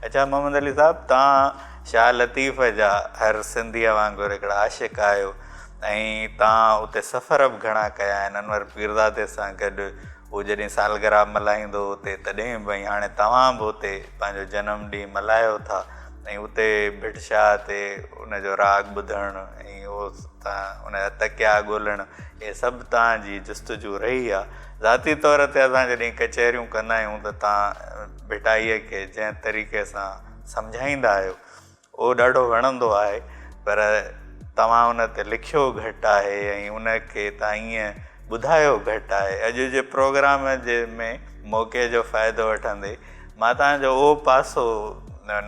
اڇا محمد علي صاحب توهان شاهه لطيف جا هر سنڌيء وانگر هڪڙا عاشق آهيو ۽ توهان اتي سفر به گهڻا ڪيا آهن انور پيرزادي سان گڏ هو جڏهن سالگرهه ملهائيندو هو اتي تڏهن به ۽ هاڻي توهان به اتي پنهنجو جنم ڏينهن ملهايو ٿا ۽ اتي ڀٽ شاهه تي ان جو راڳ ٻڌڻ ۽ اهو تان ان جا تڪيا ڳولڻ اهي سڀ توهان جي جستجو رهي آهي. ذاتي طور تي اسان جڏهن ڪچهريون ڪندا آهيون ته توهان ڀٽائيء کي جنهن طريقي سان سمجهائيندا آهيو اهو ڏاڍو وڻندو آهي پر توهان ان تي لکيو گهٽ آهي ۽ ان کي توهان ائين ٻڌايو گهٽ آهي. اڄ جي پروگرام جي ۾ موقعي جو فائدو وٺندي مان توهان جو اهو پاسو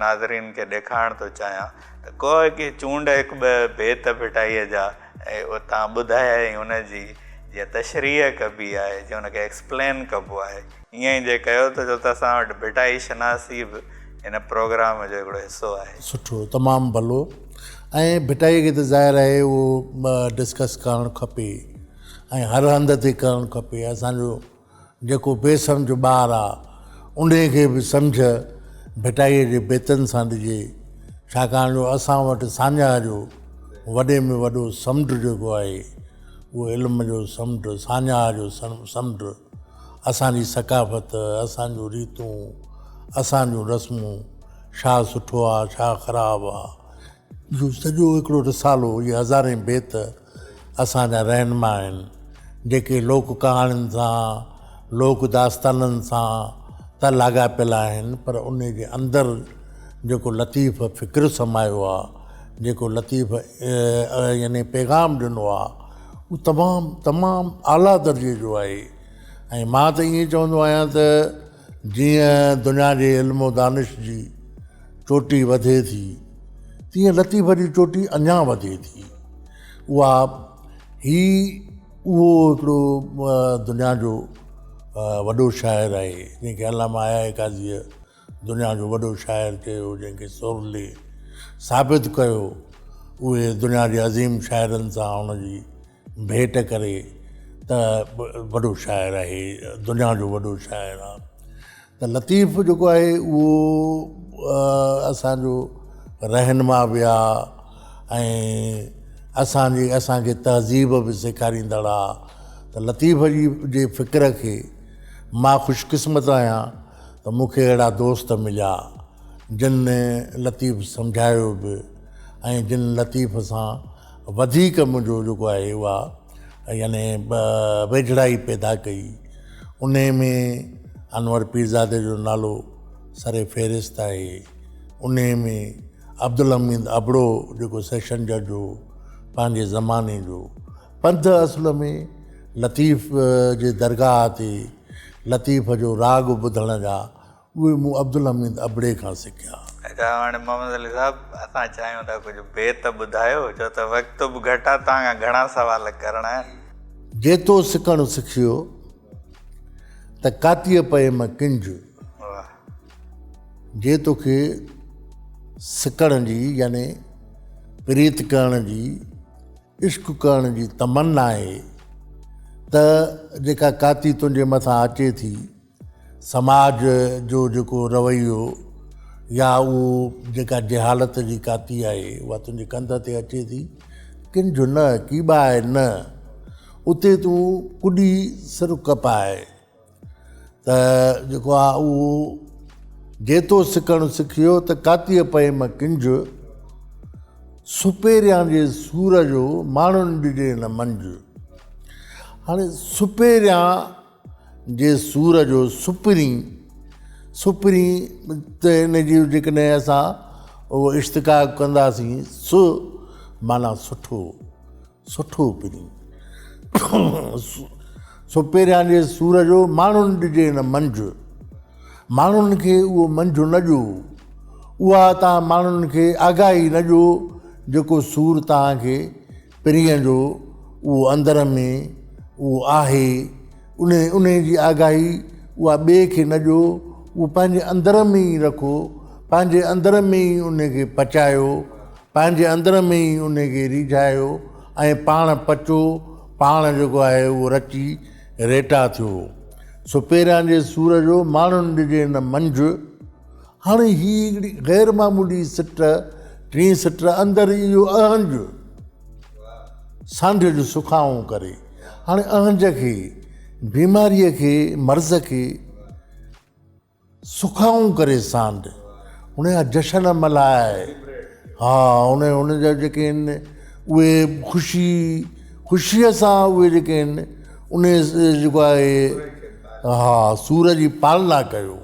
ناظرين کي ڏيکارڻ ٿو چاهيان ته ڪو هڪ چونڊ هڪ ٻه بيت ڀٽائيء جا ۽ توهان ٻڌائي ۽ ان جي جيئن تشريح ڪبي آهي جيئن ان کي ايڪسپلين ڪبو آهي ائين ئي جي ڪيو ته ڇو ته اسان وٽ ڀٽائي شناسي به هن پروگرام جو هڪڙو حصو آهي. سٺو تمام ڀلو ۽ ڀٽائيء کي ته ظاهر آهي اهو ڊسڪس ڪرڻ کپي ۽ هر هنڌ تي ڪرڻ کپي اسان جو جيڪو بي سمجهه ٻار آ، انهيء کي به سمجهه ڀٽائيء جي بيتن سان ڏجي، ڇاڪاڻ جو اسان وٽ ساڃاهه جو وڏي ۾ وڏو سمنڊ جيڪو آهي، اهو علم جو سمنڊ، ساڃاهه جو سمنڊ، اسان جي ثقافت، اسان جون ريتون، اسان جون رسمون، ڇا سٺو آ، ڇا خراب آ، اهو سڄو هڪڙو رسالو، اهي هزارين بيت اسان جا رهنما آهن، جيڪي لوڪ ڪهاڻين سان، لوڪ داستانن سان ته لاڳاپيل آهن، پر انهي جي اندر جيڪو لطيف فڪر سمايو آ، جيڪو لطيف يعني پيغام ڏنو آ، اهو تمام تمام اعليٰ درجي جو آهي ۽ مان ته ائين چوندو آهيان ته جيئن دنيا جي علم و دانش جي چوٽي وڌي ٿي، تيئن لطيف جي چوٽي اڃا وڌي ٿي. اها هي اهو هڪڙو دنيا جو وڏو شاعر آهي، جنهن کي علامه آء آء قاضيء دنيا جو وڏو شاعر چيو، جنهن کي سورلي ثابت ڪيو. اهي دنيا جي عظيم شاعرن سان هن جي ڀيٽ ڪري ته وڏو شاعر آهي، دنيا جو وڏو شاعر آ. ته لطيف جيڪو آهي اهو اسان جو رهنما به آ ۽ اسان جي اسان کي تهذيب به سيکاريندڙ آ. ته لطيف جي جي فڪر کي مان خوش قسمت آهيان ته مون کي اهڙا دوست مليا جن لطيف سمجهايو به ۽ جن لطيف سان وڌيڪ منهنجو جيڪو آهي اها يعني ويجهڙائي پيدا ڪئي. انهي ۾ انور پيرزادي جو نالو سر فهرست آهي. انهي ۾ عبدالحميد ابڙو جيڪو سيشن جج هو پنهنجي زماني جو پنڌ اصل ۾ لطيف جي درگاهه تي لطيف جو راڳ ٻڌڻ جا اهي مون عبدالحميد ابڙي کان سکيا. اچا هاڻي محمد علي صاحب اسان چاهيون ٿا ڪجهه بيت ٻڌايو ڇو ته وقت به گهٽ آ توهان کان گهڻا سوال ڪرڻا آهن. جي تو سڪڻ سکيو ته ڪاتيء پئيم ڪنج. جي توکي سڪڻ جي يعني پريت ڪرڻ جي عشق ڪرڻ جي تمنا آهي ته جيڪا ڪاتي تنهنجي مٿان اچي ٿي سماج جو جيڪو رويو يا اهو جيڪا جهالت جي ڪاتي آهي اها تنهنجي ڪنڌ تي اچي ٿي، ڪنجهه نه، ڪيٻاء نه، اتي تون ڪڏي سر ڪپاء ته جيڪو آهي اهو جيتو سکڻ سکيو ته ڪاتيء پئيم ڪنجهه، سپيريان جي سور جو ماڻهن ڏجي نه منجهه. هاڻي سپيريان جي سور جو سپرين، سپرين ته ان جي جيڪڏهن اسان اهو اشتقاق ڪنداسين س معنيٰ سٺو، سٺو پرين. سپيريان جي سور جو ماڻهن ڏجي نه منجهه، ماڻهن کي اهو منجهه نه ڏيو، اها تان ماڻهن کي آگاهي نه ڏيو جيڪو سور توهان کي پرينء جو اهو اندر ۾ اهو آهي، انهي انهي جي آگاهي اها ٻئي کي نه ڏيو، اهو پنهنجي اندر ۾ ئي رکو، پنهنجي اندر ۾ ئي انهي کي پچايو، پنهنجي اندر ۾ ئي انهي کي ريجهايو ۽ پاڻ پچو، پاڻ جيڪو آهي اهو رچي ريٽا ٿيو. سو پيران جي سور جو ماڻهن ڏجي نه منجهه. هاڻي هي هڪڙي غير معمولي سٽ، ٽين سٽ اندر اهو اهنج سانڍ جو سکائون ڪري. هاڻي اهنج کي، بيماريء کي، مرض کي سکائون ڪري سانڍ، ان جا جشن ملهائي، ها ان ان جا جيڪي آهن اهي خوشي خوشيء سان اهي جيڪي آهن ان جيڪو آهي ها سور جي پالنا ڪيو.